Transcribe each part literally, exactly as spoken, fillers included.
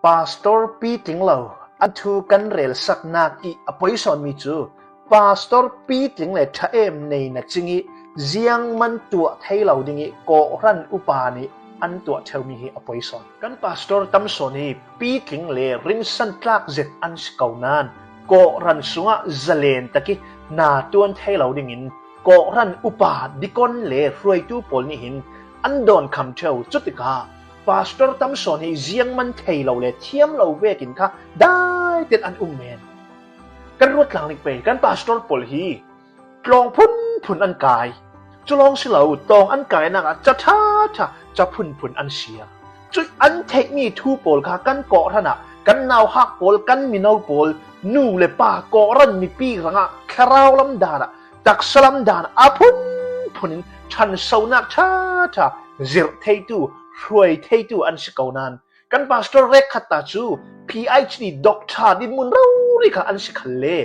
Pastor pitling lo an thu kan relsak nak i a poisawn mi cu, Pastor pitling le ṭha em nei na cing i ziangman tuah thei lo ding i kawhran upa nih an tuah ṭheu mi hi a poisawn. Kan pastor tamsawn hi pitling le rinsan tlak zet an si ko nain kawhran sungah zalen tak i na tuan thei lo dingin kawhran upa, dikon le hruaitu pawl nih hin an dawn kham ṭheu. Cutikah pastor tamsawn hi ziangman thei lo le thiam lo vekin kha dai ten an um men. Kan ruat tlang ning pei, kan pastor pawl hi tlawng phunphun an kai. Cu lawng si lo, tlawng an kainak ah ca ṭhaṭha, ca phunphun an siar. Cuih an theihmi thu pawl kha kan kawhran ah kan nauhak pawl, kan mino pawl, nu le pa, kawhran mipi hrangah thlarau lam dan ah, taksa lam dan ah a phunphun in ṭhansonak ṭhaṭha zirh theitu, hruai theitu an si ko nain, kan pastor rekkhat ta cu PhD, doctor dinhmun rori kha an si khalle,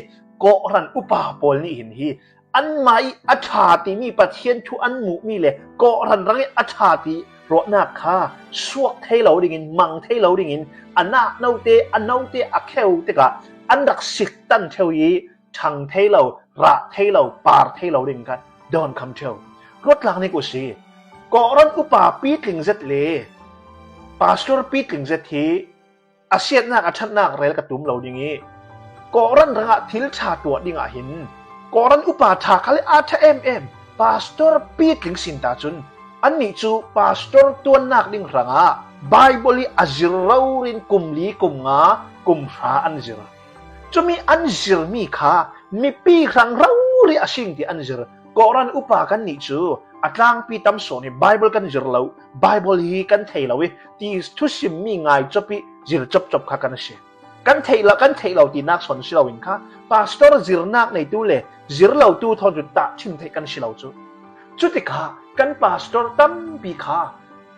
kawhran upa pawl nih hin hi anmah i a ṭha timi Pathian thu an muhmi le kawhran rang i a ṭha ti ruahnak kha suak thei lo dingin, mang thei lo dingin, a nak note, a note a kheu tikah an rak siktan ṭheu i ṭhang thei lo, rah thei lo, par thei lo ding kha dawn kham ṭheu. Ruat tlang ning u si. Kawhran upa pitling zet le pastor pitling zet hi a siatnak, a ṭhatnak rel ka tum lo ding i, kawhran rangah thil ṭha tuah dingah hin kawhran upa ṭha khal a ṭha em em, pastor pitling sin ta cun annih cu pastor tuannak ding hrangah Bible i a zir rori in kum li, kum nga, kum hra an zir. Cumi an zirmi kha mipi hrang rori a sing ti an zir. Kawhran upa kannih cu a tlangpi tamsawn hi Bible kan zir lo, Bible hi kan thei lo i ti thusimmi ngai cawp i zir cawpcawp kha kan si. Kan theih lo, kan theih lo tinak sawn si loin kha pastor zirnak neitu le zir lotu thawn cu tahṭhim theih kan si lo cu. Cutikah kan pastor tampi kha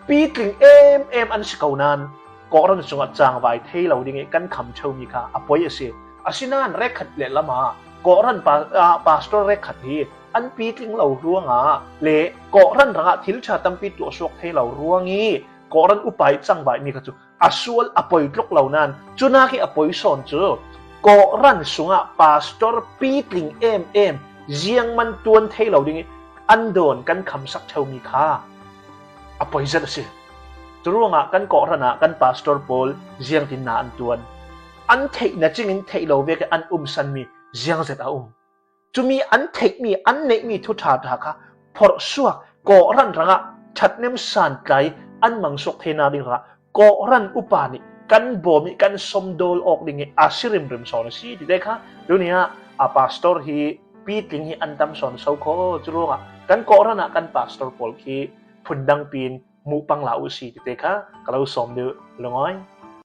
pitling em em an si ko nain kawhran sungah cangvai thei lo ding i kan kham ṭheumi kha a poi a si. Asinain rekkhat le lamah kawhran pa-, aa, pastor rekkhat hi an pitling lo ruangah le kawhran rangah thil ṭha tampi tuahsuak thei lo ruang i kawhran upa i cangvaimi kha cu a sual a poi tluk lo nain cunak i a poi sawn cu kawhran sungah pastor pitling em em ziangman tuan thei lo ding i an dawn kan khamsak ṭheumi kha a poi zet a si. Curuangah kan kawhran ah kan pastor pawl ziangtin na an tuan? An theih na cingin theih lo vek i an umsanmi ziangzet a um? Cumi an theihmi, an neihmi thu ṭhaṭha kha phorhsuak, kawhran rangah ṭhatnem santlai an mangsuak theinak ding hrangah kawhran upa nih kan bawm i kan somdawl awk ding i a si rimrim sawn a si tite kha tuni ah a pastor hi pitling hi an tam sawn so kho. Curuangah kan kawhran ah kan pastor pawl khi phundang piin hmuh pang la u si tite kha ka lo sawm deuh lungawi.